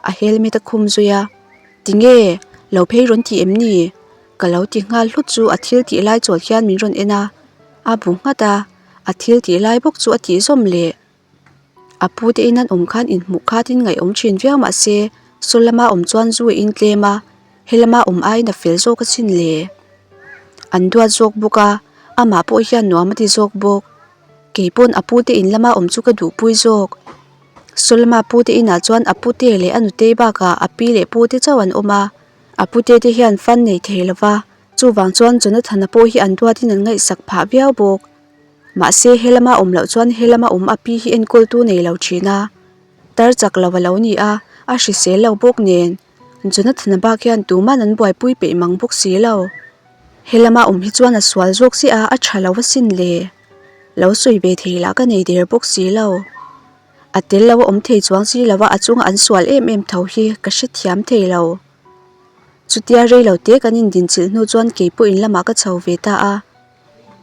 a helmet a khum zui a. Tinge? Lo phei rawn ti em ni? Ka lo ti nghal hlut chu a thil tih lai chawl hian min rawn en a, a bu nghat a, a thil tih lai bawk chu a tih zawm leh. A pu te in an awm khan inhmuh khatin ngaihawm thin viau mah se saw lama awm chuan zu a intlem a, helama awm aiin a fel zawk asin le. An duat zawk bawk a, amah pawh hian nuam a ti zawk bawk. Keipawn a pu te in lama awm chu ka duhpui zawk. Saw lama pu te inah chuan a pute leh a nutei bakah a pi leh pu te chauh an awm a. A pute te hian fan nei thei lo va, chuvang chuan Jonathan-a pawh hi an duatin an ngaihsak phah viau bawk. Mahse, he lama awm loh chuan he lama awm a pi hi enkawltu nei lo thin a, tar chak lo a lo ni a, a hrisel lo bawk nen. Jonathan-a bak hian tuman an buaipui peih mang bawk si lo. He lama awm hi chuan a sual zawk chiah a, a tha lo asin le. Lo sawi ve thei lah ka nei der bawk si lo. A tel lo a awm thei chuang si lo a, a chunga an sual em em tho hi ka hrethiam thei lo. Chutia rei lo te kan indinchilh hnu chuan kei pawh in lamah ka chho ve ta a.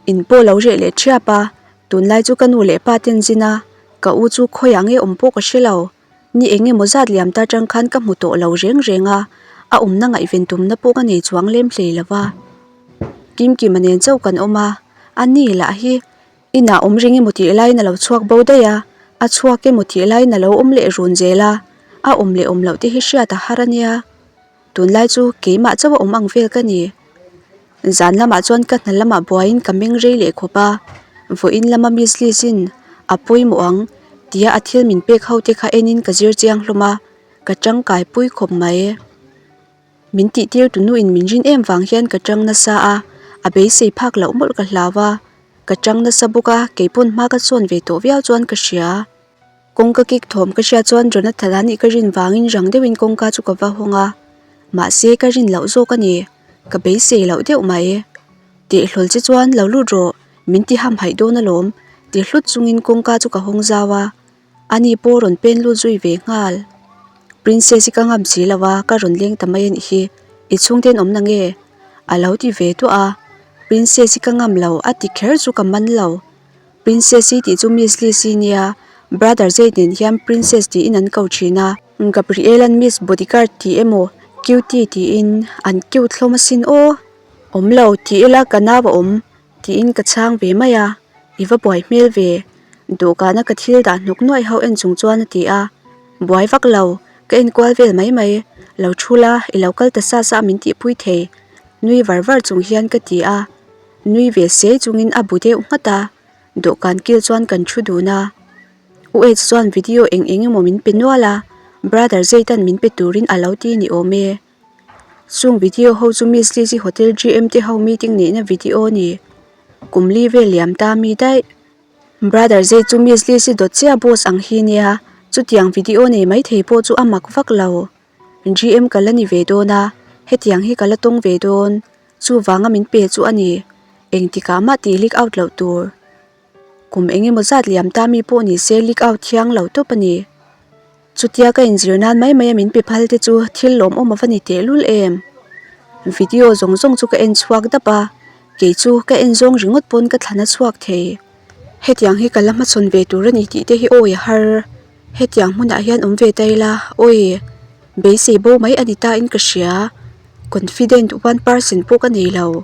In pawh lo reh leh thiap a, tunlai chu ka nu leh pa ten zin a, ka u chu khawiah nge awm pawh ka hre lo. Ni eng emaw zat liam ta tang khan ka hmu tawh lo reng reng a, a awmna ngaihven tumna pawh ka nei chuang lem hlei lo va. Kimkima nen chauh kan awm a, a ni lah hi inah awm reng emaw tih laiin a lo chhuak bo daih a, a chhuak emaw tih laiin a lo awm leh run zel a, a awm leh awm loh te hi hriat a har a nia. Tunlai chu keimah chauh a awm ang vel ka ni. Zan lamah chuan ka hna lamah buaiin ka meng rei leh khawp a, vawiin lama Miss Liz in a pawimawh ang tia a thil min pek ho te kha enin ka zir chiang hlawm a, ka tangkai pui khawp mai. Min tihtir tu nuin min rin em vang hian ka tang nasa a, a beisei phak loh mawlh ka hlau a, ka tang nasa bawk a, keipawn hma ka sawn ve tawh viau chuan ka hria. Kawngka kik thawm ka hriat chuan Jonathan a nih ka rin vangin rang deuhin kawngka chu ka va hawng a, mahse ka rin loh zawk a ni, ka beisei loh deuh mai. Tih hlawl che chuan lo lut rawh, min ti hamhaih dawn alawm, ti hlut chungin kawngka chu ka hawng zau a, ani pawh rawn pen lut zui ve nghal. Princess i ka ngam si lo a, ka rawn leng ta mai a nih hi, i chhungten awm na nge? A lo ti ve duah a, Princess i ka ngam lo a ti kher chu ka man lo. Princess i tih chu Miss Liz i nia, Brother Jade nen hian Princess tiin an ko thin a. Gabriel-a'n Miss Bodyguard tih emaw Cutie tiin an cute hlawm asin aw. Awm lo ti ila ka nau a awm tiin ka chhang ve mai a, i va buai hmel ve. Dawhkana ka thil dah hnawk nuaih ho en chung chuan a ti a, buai vak lo, ka enkual vel mai mai, lo thu la i lo kal ta sa sa a min tihpui thei, nui var var chung hian ka ti a. Nui ve se chungin a bu deuh nghat a, dawhkan kil chuan kan thu dun a. U H chuan video eng eng emaw min pe nual a, Brother Zaitan min pe turin a lo ti ni awm e. Chung video ho chu Miss Lizzy Hotel GM te ho meeting neihna video a ni. Kum li vel liam ta mi daih. Brother Zai chu Miss Lizzy dawt chiah boss ang hi nia, chutiang video nei maithei pawh chu a mak vak lo. GM ka la ni ve dawn a, hetiang hi ka la tawng ve dawn. Chuvanga min pe chu a ni. Engtikah mah tih leak out loh tur. Kum eng emaw zat liam ta mi pawh ni se leak out thiang lo tawp a ni. Chutia ka inzir nan mai mai a min pe phal te chu thil lawmawm a va ni tehlul em. Video zawng zawng chu ka en chhuak dap a, kei chu ka en zawng ringawt pawn ka thlan a chhuak thei. Hetiang hi ka la hmachhawn ve tur a ni tih te hi awi a har. Hetiang hmunah hian awm ve ta ila, awi, beisei bo mai a ni ta in ka hria, confident one percent pawh ka nei lo.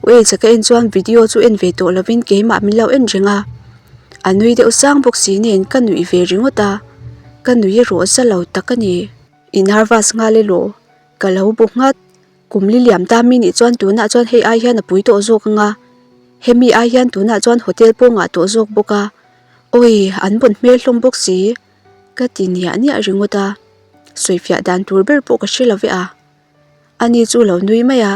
Wales a ka en chuan video chu en ve tawh lovin keimah min lo en reng a, a nui deuh sang bawk si nen ka nuih ve ringawt a, ka nui erawh za lo tak a ni. I nervous nghal elaw? Ka lo bu nghat. Kum li liam ta mi nih chuan tunah chuan hei ai hian a pui tawh zawk ang a, hemi ai hian tunah chuan hotel pawh ngah tawh zawk bawk a, awi an vawn hmel hlawm bawk si ka ti niah niah ringawt a, sawifiah dan tur ber pawh ka hre lo ve a, ani chu lo nui mai a,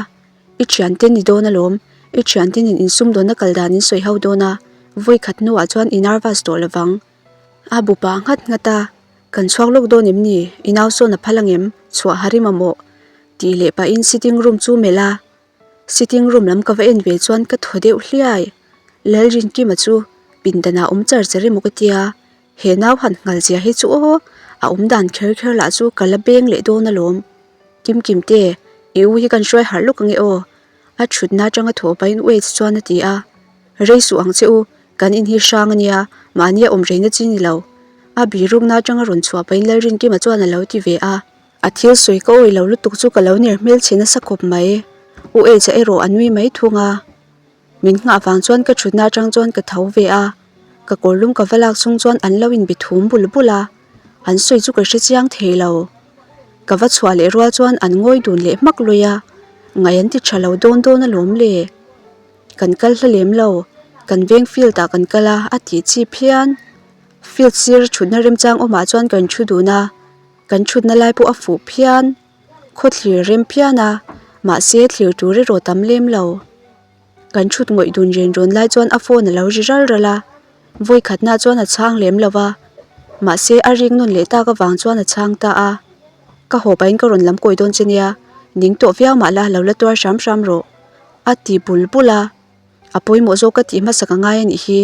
i thiante ni dawn alawm, i thiante nen insumdawnna kal dan in sawi ho dawn a, vawikhat hnuah chuan i nervous tawh lovang. A bu pah nghat nghat a, Kan chhuak lawk dawn em ni? I nau sawn a phal angem? Chhuah har i mamawh tih leh pahin sitting room chu melh a. Sitting room lam ka va en ve chuan ka thaw deuh hliai. Lalrinkima chu pindanah awm char char emaw ka tia, he nau han nghal zia hi chu aw, a awm dan kher kher lah chu ka la beng leh dawn alawm. Kimkim te, i u hi kan hruai harh lawk ange aw. A thutna atanga thaw pahin Waits chuan a ti a, Rei suh ang che u, kan in hi hrang a nia, mahni a awm reina chi ni lo. A birukna atanga rawn chhuah pahin Lalrinkima chuan a lo ti ve a. A thil sawi ka awih lo lutuk chu ka lo ner hmel chhe nasa khawp mai. U Ace-a erawh a nui mai thung a. Min nghah vang chuan ka thutna atang chuan ka tho ve a, ka kawrlum ka va lak chhung chuan an lo inbe thum bul bul a. An sawi chu ka hre chiang thei lo. Ka va chhuah leh rual chuan an ngawi dun leh hmak lui a, ngaih an ti tha lo dawn dawn alawm le. Kan kal hla lem lo, kan veng field ah kan kal a, a tih chi phian. Field sir thutna remchang awmah chuan kan thu dun a, kan thutna lai pawh a fuh phian. Khaw thlir rem phian a, mahse thlir tur erawh tam lem lo. Kan thut ngawih dun ren rawn lai chuan a phone a lo ri ral ral a, vawi khatna chuan a chhang lem lo va, mahse a rik nawn leh tak avang chuan a chhang ta a. Ka haw pahin ka rawn lam kawi dawn che nia, ning tawh viau mah la lo la tuar hram hram rawh a ti bul bul a. A pawimawh zawk ka tih hmasak a ngai a nih hi,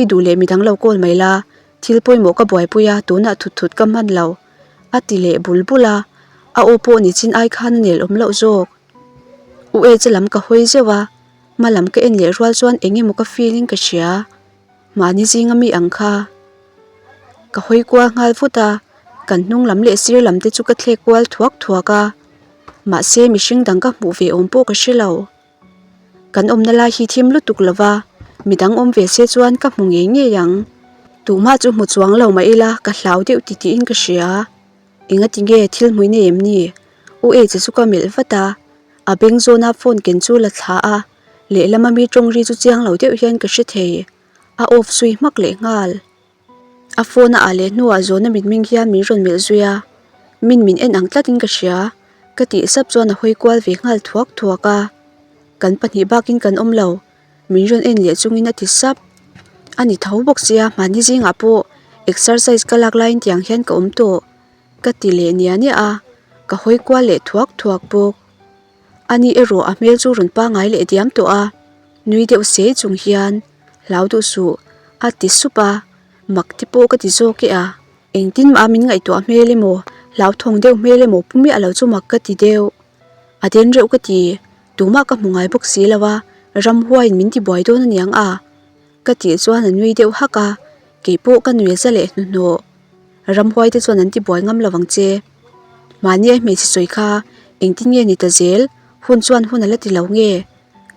i duh leh midang lo call mai la, thil pawimawh ka buaipui a, tunah thut thut ka hman lo, a ti leh bul bul a, a aw pawh ni chin ai khan a nel awm loh zawk. U Echa lam ka hawi zeuh a, hma lam ka en leh rual chuan eng emaw ka feel in ka hria, mahni zinga mi ang kha. Ka hawi kual nghal vut a, kan hnung lam leh sir lam te chu ka thlek kual thuak thuak a, mahse mihring dang ka hmuh ve awm pawh ka hre lo. Kan awmna lai hi thim lutuk lo va, midang awm ve se chuan ka hmu ngei ngei ang. Tuhmah chu hmu chuang lo mah ila ka hlau deuh ti tiin ka hria. Engati nge thil hmui nei em ni? U Eiche chu ka melh vat a, a beng zawna phone ken chu la thla a, lehlama mi tawng ri chu chiang lo deuh hian ka hre thei. A off zui hmak leh nghal. A phone a ah leh hnuah zawhna mitming hian min rawn melh zui a, min min en ang tlatin ka hria, ka tih sap chuan a hawi kual ve nghal thuak thuak a. Kan pahnih bakin kan awm lo, min rawn en leh chungin a ti sap. A ni tho bawk sia, mahni zingah pawh exercise ka lak laiin tiang hian ka awm tawh, ka ti leh niah niah a, ka hawi kual leh thuak thuak bawk. Ani erawh a hmel chu rawn pangai leh diam tawh a, nui deuh se chung hian, Hlau duh suh, a ti sup a, mak ti pawh ka ti zawk e a. Engtin mah min ngaihtuah hmel emaw, hlauthawng deuh hmel emaw pu miah lo chu mak ka ti deuh. A den reuh ka ti, tumah ka hmu ngai bawk si lo a, ramhuaiin min ti buai dawn aniang a, ka tih chuan a nui deuh hak a, keipawh ka nui za leh hnuhnawh. Ramhuai te chuan an ti buai ngam lo ang che. Mahni a hmeichhe sawi kha engtin nge ni ta zel, hun chuan hun a la ti lo nge?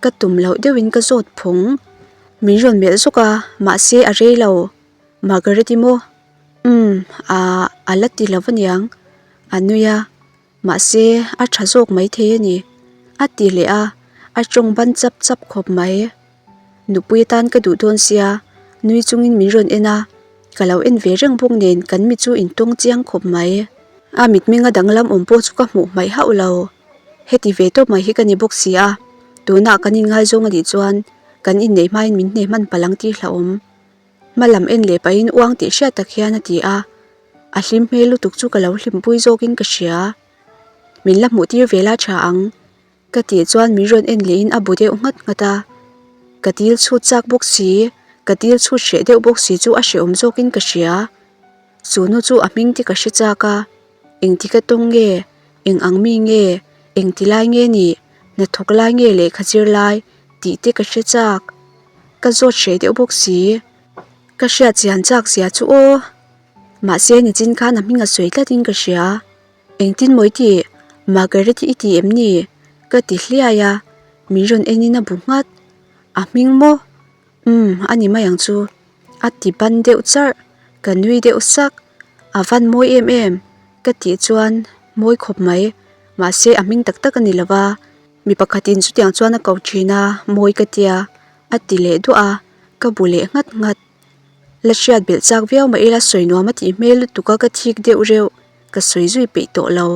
Ka tum loh deuhin ka zawt phawng. Min rawn melh zawk a, mahse a rei lo. Margaret-i maw? Umm, ah, a la ti lo aniang. A nui a, mahse a tha zawk maithei a ni. A ti leh a, a tawng ban chap chap khawp mai. Nupui atan ka duh dawn sia, nui chungin min rawn en a, ka lo en ve reng bawk nen kan mi chu intawng chiang khawp mai. A mitmenga danglam awm pawh chu ka hmuh hmaih hauh lo. Heti ve tawp mai hi ka ni bawk si a, tunah kan inngaizawng a nih chuan kan inneih hmain min hne hman palh ang tih hlauhawm. Hma lam en leh pahin uang tih hriat tak hian a ti a, a hlim hmel lutuk chu ka lo hlimpui zawkin ka hria. Min la hmuh tir ve la tha ang. Ka tih chuan min rawn en lehin a bu deuh nghat nghat a, ka dil chhut chak bawk si, ka dil chhut hreh deuh bawk si chu a hrehawm zawkin ka hria. Chu nu chu a hming te ka hre chak a, engti ka tawng nge, eng ang mi nge, engti lai nge nih, hnathawk lai nge lehkha zir lai tih te ka hre chak. Ka zawt hreh deuh bawk si, ka hriat chian chak zia chu aw. Mahse nichin khan a hming a sawi tlatin ka hria. Engtin maw i tih? Margaret i ti em ni? Ka ti hliai a, min rawn en in a bu nghat. A hming maw? Umm, a ni mai ang chu. A ti ban deuh charh, ka nui deuh sak. A van mawi em em? Ka tih chuan mawi khawp mai, mahse a hming tak tak a ni lo va. Mi pakhatin chutiang chuan a ko thin a, mawi ka tia, a ti leh duah a, ka bu leh nghat nghat. La hriat belh chak viau mah ila sawi nuam a tih hmel lutuk a ka thik deuh reuh. Ka sawi zui peih tawh lo.